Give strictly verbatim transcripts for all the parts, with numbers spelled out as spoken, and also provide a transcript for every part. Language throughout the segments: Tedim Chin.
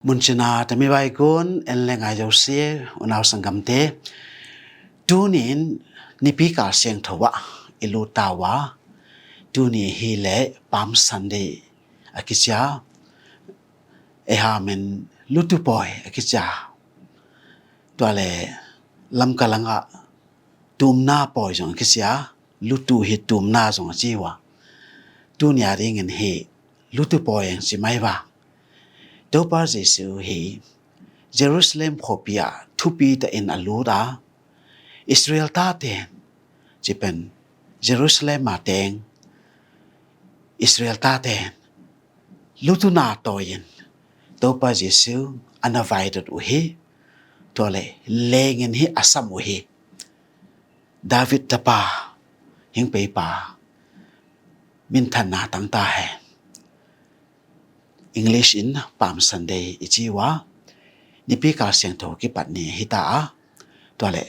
Muncina tami vaikun en le ngai zosia unau sanggamte, tunin nipi kal siangtho ah i lut ta uh a, tuni hi le Palm Sunday a kicia, ehamin lutupawi a kicia, tua le lamkalangah tumna pawi zong a kicia, lutu hi tumna zong a ci uh a, tunia dingin hi lutupawi ang ci mai va. Topa Jesu hi Jerusalem khuapi ah thupi ta in a lut a, Israel taten, ci pen Jerusalem a teng Israel taten lutuna tawi in Topa Jesu a na vaidot uh hi. Tua le lengin hi a sam uh hi. David tapa, hingpeipa minthanna tangta hen. English in Palm Sunday i ci uh a, nipi kal siangtho kipat ni hi ta a, tua le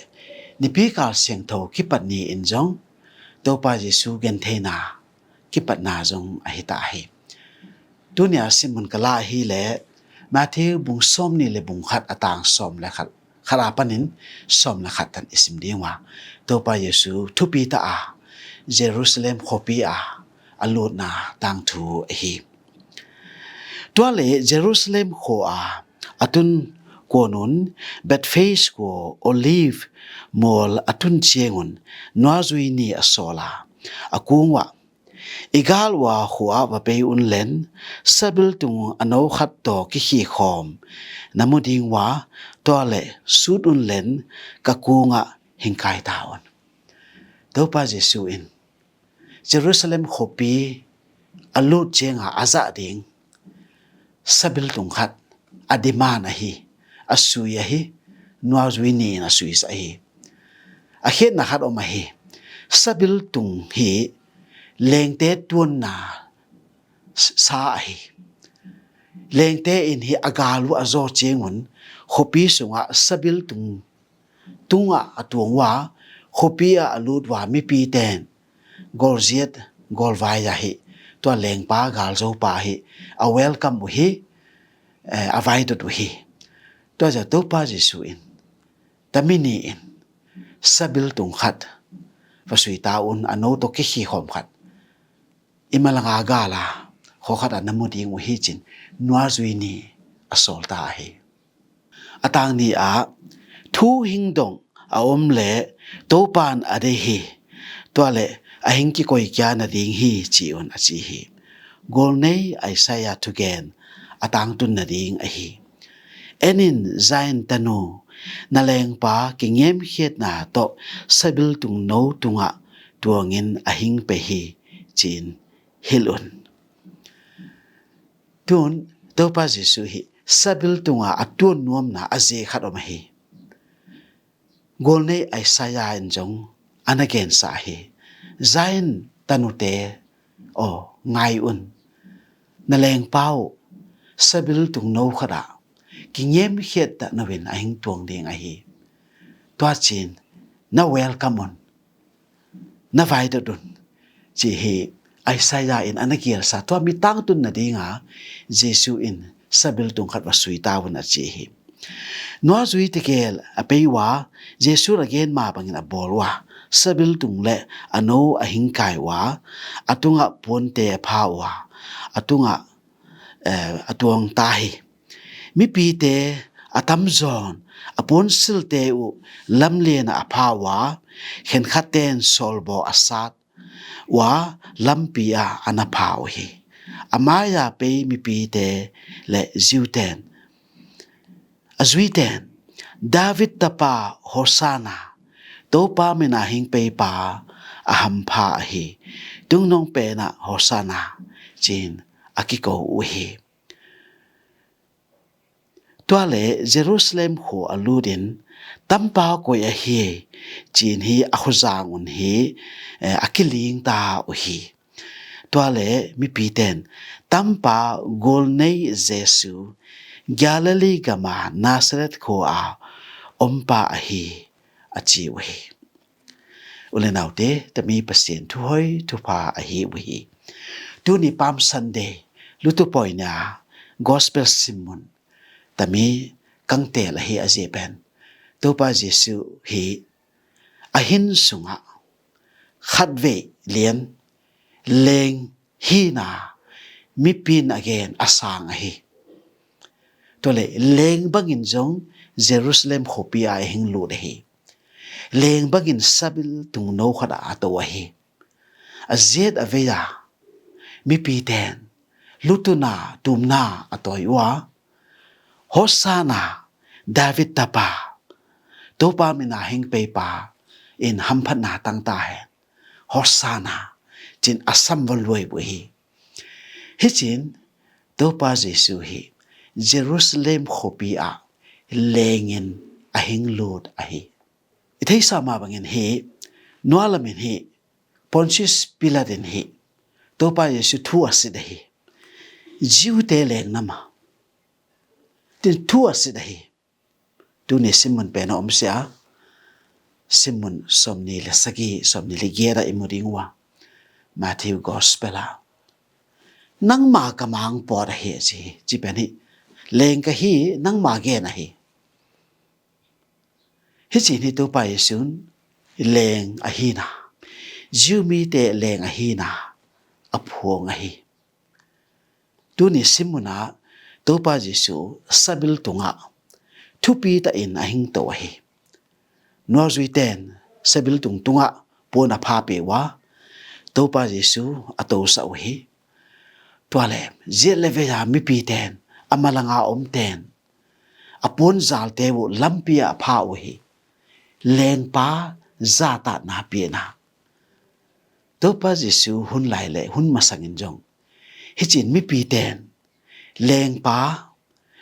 nipi kal siangtho kipat ni in zong Topa Jesu gentheina kipatna zong a hi ta hi. Tunia simun ka la hi le Matthew bung sawm ni le bung khat a tang sawm le khat, khat a panin sawm le khat tan i sim ding uh a, Topa Jesu thupi ta a Jerusalem khuapi a a lutna tangthu a hi. Tua le Jerusalem khua a a tun kuanun Bethphage khua Olive mual a tun ciangun nuazui ni a sawl a, a kung uh a, i gal uh a khua ah va pei un len, sabil tung a no khat tawh kikhikhawm na mu ding uh a, tua le sut un len ka kungah hingkai ta un. Topa Jesu in Jerusalem khuapi a lut cianga a zah ding sabil tung khat a demand ahi, a sui ahi, nuazui ni in a sui ahi. A khiatna khat om ahi. Sabil tung hi lengte tuanna sa ahi. Lengte in hi a gal uh a zaw ciangun khuapi sungah sabil tung tungah a tuang uh a, khuapi ah a lut uh a, mipi ten gawlziat gawlvai ahi, tua lengpa galzopa hi a welcome uh hi, eh, a vaidot uh hi. Tua zia Topa Jesu in tami ni in sabil tung khat va sui ta un, a no tawh kikhikhawm khat i malanga gala khaw khat a na mu ding uh hi cin nuazui ni a sawl ta hi. A tang ni ah thu hing dong a om le Topan a dei hi, tua le a hing kikoikia nading hi ci un a ci hi. Gol nei Isaiah thugen a tangtun nading ahi. En in Zion tanu, na lengpa kingemkhiatna tawh sabil tung no tungah tuangin a hing pei hi ci-in hilh un. Tun Topa Jesu hi sabil tunga a tuan nuamna a zia khat om ahi. Gol nei Isaiah in zong a na gensa hi. Zion tanute aw, ngai un. Na lengpa uh sabil tung no khat ah kingemkhiat ta no in a hing tuang ding ahi. Tua cin na welcome un, na vaidot un, ci hi Isaiah in a na kialsa. Tua mi tangtun nadinga Jesu in sabil tung khat va sui ta un a ci hi. Nuazui tegel a pei uh a, Jesu a gen ma bangin a bawl uh a, sabil tung le a no a hingkai uh a, a tungah puante a pha uh a, a tungah, eh, a tuang ta hi. Mipite a tamzawn a puansilte uh lamlianah a pha uh a, khenkhatten sawlbaw a sat uh a, lampi ah a na pha uh hi. A mai-a pei mipite le ziuten, a zuiten, David tapa Hosanna, Topa mina hing peipa a hampha ahi, tungnong penah Hosanna, ci-in a kiko uh hi. Tua le Jerusalem khua a lutin tampa koi ahi, ci-in hi a khuazang un hi, eh, a kiling ta uh hi. Tua le mipiten tampa gol nei Jesu Galilee gama Nazareth khua a ompa ahi, a ci uh hi. U le naute, tami Pasian thuhoi thupha ahi uh hi. Tuni Palm Sunday, lutupawi nia gospel simmun tami kangtel ahi a zia pen Topa Jesuh hi a hin sungah khatvei lian leng hina mipi in a gen a sang ahi. Tuale leng bangin zong Jerusalem khuapi ah a hing lut ahi. Leng bangin sabil tungno khat ah a to ahi. A ziat a vei a mipiten lutuna tumna a tawi uh a, Hosanna, David tapa, Topa mina hing peipa in hamphatna tangta hen, Hosanna, cin a sam va luai uh hi. Hicin Topa Jesuh hi Jerusalem khuapi ah lengin a hing lut ahi. I theisa mah bangin hi nualamin hi Pontius Pilat in hi Topa Jesuh thu a sit ahi. Jew te leng nama tin thu a sit ahi. Tuni simun pen a om sia, simun somni le sagi, somni le giat ah i mu ding uh a, Matthew Gospel ah, nangma ka mang pawt ahi a ci hi. Ci pen hi leng ka hi, nangma gen ahi. Hicin hi Topa Jesuh leng ahina, Jew mite leng ahina a phuang ahi. Tuni simunah Topa Jesuh sabil tungah thupi tahin a hingto ahi. Nuazui ten sabil tung tungah puan a pha peuh a Topa Jesuh a tosah uh hi. Tuale ziat le vei a mipi ten, a malanga om ten a puan zalte uh lampi ah a pha uh hi. Lengpa zatatna piana. Topa Jesuh hun lai le hun masangin zong hicin mipi ten lengpa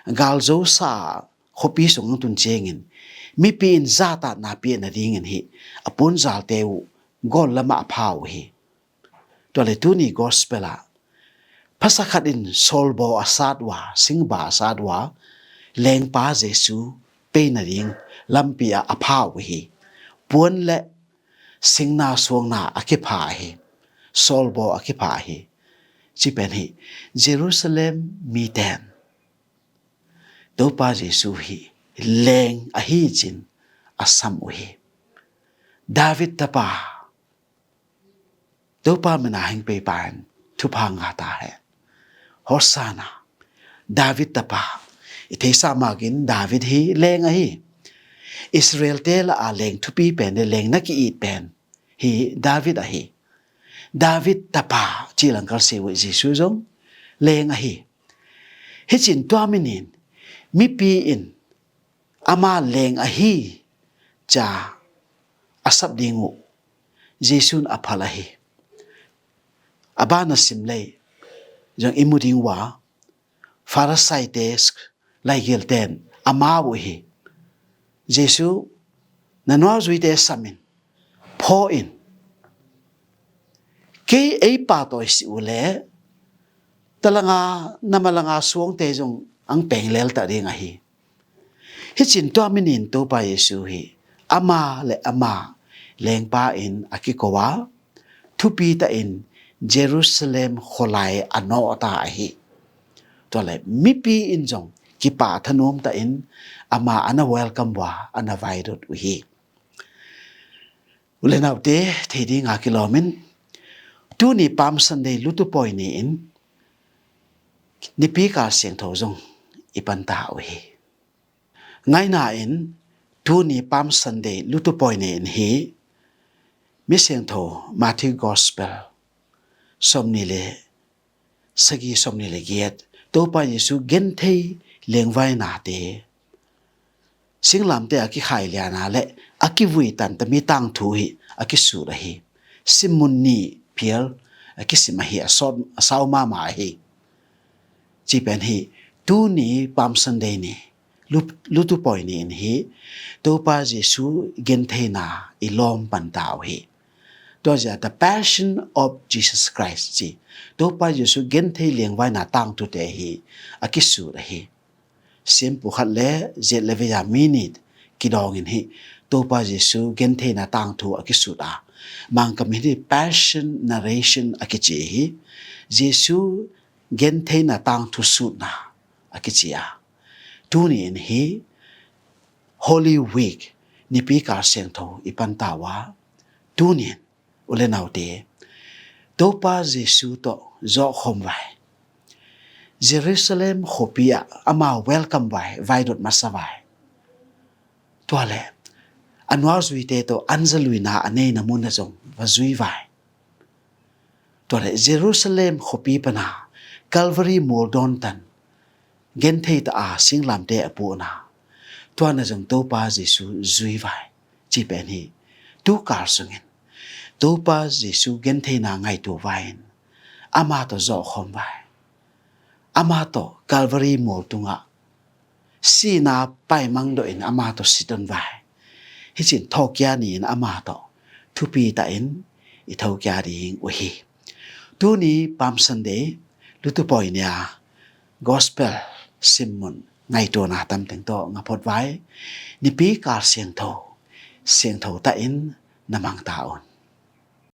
galzo sa khuapi sung ang tun ciangin mipi in zatatna piana dingin hi a puan zalte uh gawl lamah a pha uh hi. Tuale tuni Gospel ah phasakhat in sawlbaw a sat uh a, singba a sat uh a, lengpa Jesuh peina ding lampi ah a pha uh hi. Puan le singna suangna a kipha ahi. Sawlbaw a kipha ahi. Ci pen hi Jerusalem miten Topa Jesuh hi leng ahi cin a sam uh hi. David tapa, Topa mina hing peipa in thupha ngah ta hen. Hosanna, David tapa. I theisa makin David hi leng ahi. Israel te la a leng thupi pen le leng na ki-it pen hi David ahi. David tapa ci langkal se uh Jesuh zong leng ahi. Hicin tua minin mipi in ama leng ahi ca a sap ding uh Jesuh in a phal ahi. A bana sim lei zong i mu ding uh a, Pharisaite, laigilten a ma uh hi. Jesuh, na nuazuite samin phaw in, kei ei patawi si uh le talanga namalanga suangte zong ang peng lelta ding ahi. Hicin tua minin Topa Jesuh hi ama le ama lengpa in a kiko a, thupi tahin Jerusalem khualai a nawhta ahi. Tuale mipi in zong kipa thanuam tahin ama ana welcome uh a, ana vaidot uh hi. U le naute, thei dinga kilawmin tuni Palm Sunday lutupawi ni-in nipi kal siangtho zong i panta uh hi. Ngaina in tuni Palm Sunday lutupawi ni-in hi mi siangtho Matthew Gospel somni le sagi, somni le giat, Topa Jesuh genthei lengvainate, singlamte a kikhai liana le a kivui tantami tangthu hi a kisut ahi. Simmun nih phial a kisim ahi, a sawt a sau mama ahi. Ci pen hi tuni Palm Sunday ni, lu- lutupawi ni-in hi Topa Jesuh gentheina i lawm panta uh hi. Tua zia The Passion of Jesus Christ ci, Topa Jesuh genthei lengvaina tangthute hi a kisut ahi. Siampu khat le ziat le vei a minit kidawngin hi Topa Jesuh gentheina tangthu a kisut a, Mangkam hi Passion narration a kici hi. Jesuh gentheina tangthu sutna a kici a, Tuni in hi Holy Week, nipi kal siangtho i pan ta uh a, tuni in u le naute, Topa Jesu tawh zawhkhawm vai. Jerusalem khuapi ah amau welcome vai, vaidot masa vai. Tua le a nuazuite tawh anzaluina a neina mun ah zong va zui vai. Tua le Jerusalem khuapi pana Calvary mual dawntan genthei ta a singlamte a puhna, tuana zong Topa Jesu zui vai. Ci pen hi. Tu kal sungin Topa Jesu gentheina ngaitu vai-in ama tawh zawhkhawm vai. Ama tawh Calvary mual tungah sihna paimang dawhin ama tawh siton vai. Hicin thawhkia ni-in ama tawh thupi tahin i thokia ding uh hi. Tuni Palm Sunday, Lutupawi ni-a Gospel simmun ngaituana tamteng tawh nga phot vai. Nipi kal siangtho, siangtho tahin na mang ta un.